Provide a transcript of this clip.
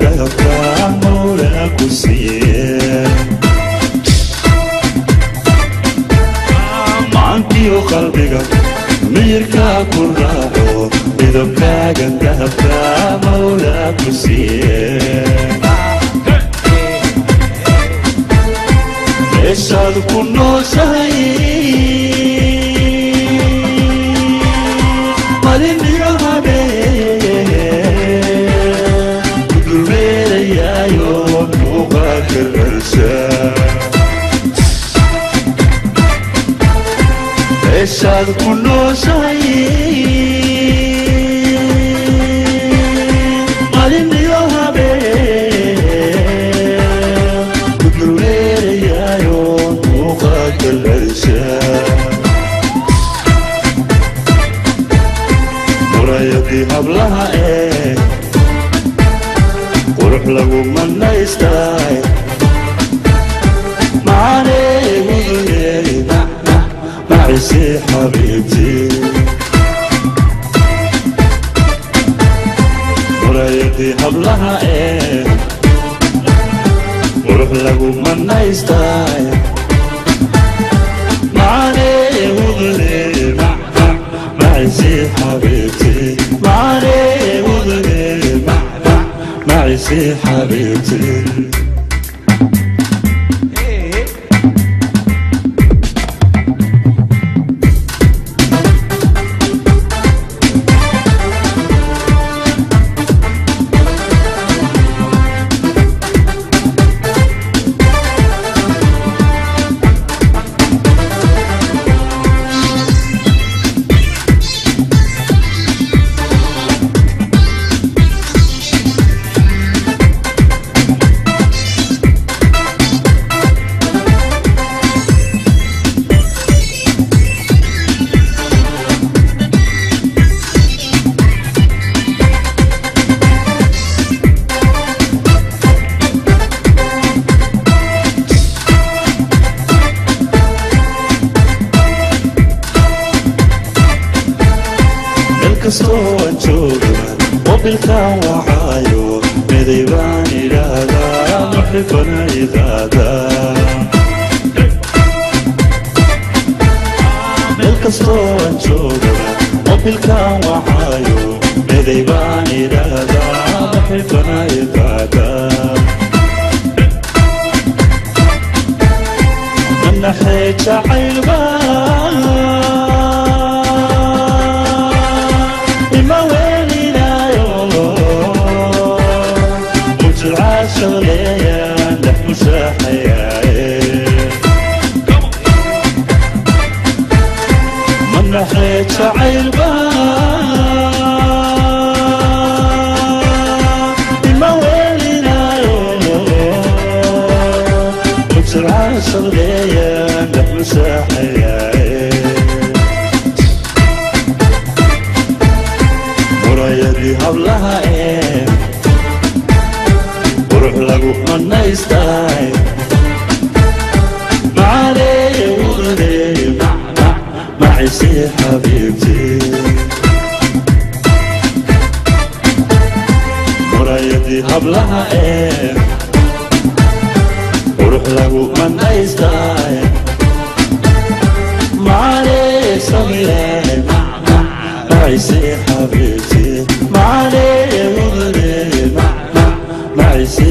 Dahabka Mawla ku siiye. Maankiyo qalbiga miyirkaa ku raaco, midabkaaga dahabka Mawla ku siiye. Meeshaad ku nooshahay maliniyo habeen ku dulmeerayaayo muuqaalka rarsha. Meeshaad ku nooshahay maliniyo habeen ku dulmeerayaayo muuqaalka rarsha. Murayadii hablaha ee qurux lagu manaystay, macaneeguduley macisi xabiibti. Murayadii hablaha ee qurux lagu manaystay, macaneeguduley macisi xabiibti, macaneeguduley macisi xabiibti. Meel kastoo aan joogaba mobilkaan wacaayo, miday baan idhaahdaa, muxibana iqaadaa. Meel kastoo aan joogaba mobilkaan wacaayo, miday baan idhaahdaa, muxibana iqaadaa. Manaxee jacaylba ima welinaayo, mujilcaashaleeyaan dhex mushaaxayaaye. Manaxee jacaylba ima welinaayo, mujilcaashaleeyaan dhex mushaaxayaaye. Murayadii hablaha ee qurux lagu manaystay, macaneeguduley macisi xabiibti. Murayadii hablaha ee qurux lagu manaystay, macanee samire macisi xabiibti, macaneeguduley macisi.